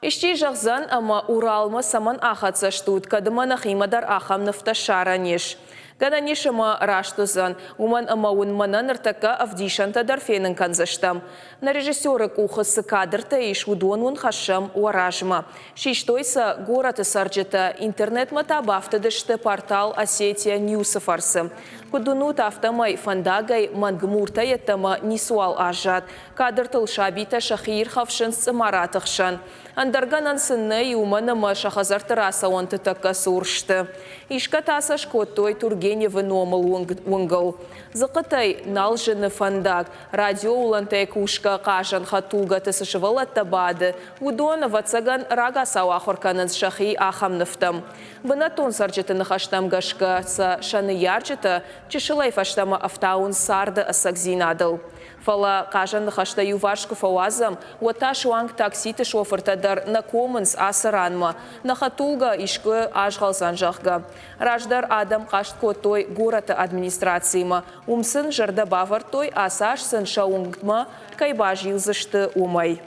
Исчи зӕгъдзӕн, ӕмӕ Уралмӕ цӕмӕн ахӕццӕ стут, кӕд ӕмӕ нӕхимӕ дӕр ахӕм нывтӕ ссарӕн ис? Гӕнӕн ис ӕмӕ раст уыдзӕн, уымӕн ӕмӕ уын мӕнӕ ныртӕккӕ ӕвдисӕнтӕ дӕр фенын кӕндзыстӕм. Нӕ режиссеры къухы цы кадртӕ ис, уыдон уын хӕссӕм уӕ размӕ. Систой сӕ горӕты цӕрджытӕ, интернетмӕ та бафтыдысты портал Осетия News-ы фӕрцы. Куыд уынут, афтӕмӕй фӕндагӕй мӕнг муртӕ йеддӕмӕ ницыуал аззад. Кадртыл сабитӕ сӕхи ирхӕфсынц цъымараты хсӕн. Ӕндӕр гӕнӕн сын нӕй, уымӕн ӕмӕ сӕ хӕдзӕртты рацӕуӕнты тӕккӕ цур сты. Исгӕ та сӕ скодтой Тургеневы номыл уынгыл. Дзыхъхъытӕй нал зыны фӕндаг. Радиоуылӕнтӕй кусгӕ хъазӕн хӕдтулгӕты цы сывӕллӕттӕ бады, уыдон, ӕвӕццӕгӕн, рагацау ахуыр кӕнынц сӕхи ахӕм нывтӕм. Бынӕттон цӕрджыты ныхӕстӕм гӕсгӕ сӕ сӕ ныййарджытӕ чысылӕй фӕстӕмӕ ӕфтауынц царды ӕцӕгдзинадыл. Фӕлӕ хъазӕн ныхӕстӕ иуварс куы фӕуадзӕм, уӕд та суанг такситы шофыртӕ дӕр нӕ комынц ацы ранмӕ, нӕ хӕдтулгӕ искуы азгъӕлдзӕн, зӕгъгӕ. Раздӕр адӕм хъаст кодтой горӕты администрацимӕ, уым сын зӕрдӕ бавӕрдтой, ацы аз сын сӕ уынгмӕ кӕй базилдзысты, уымӕй.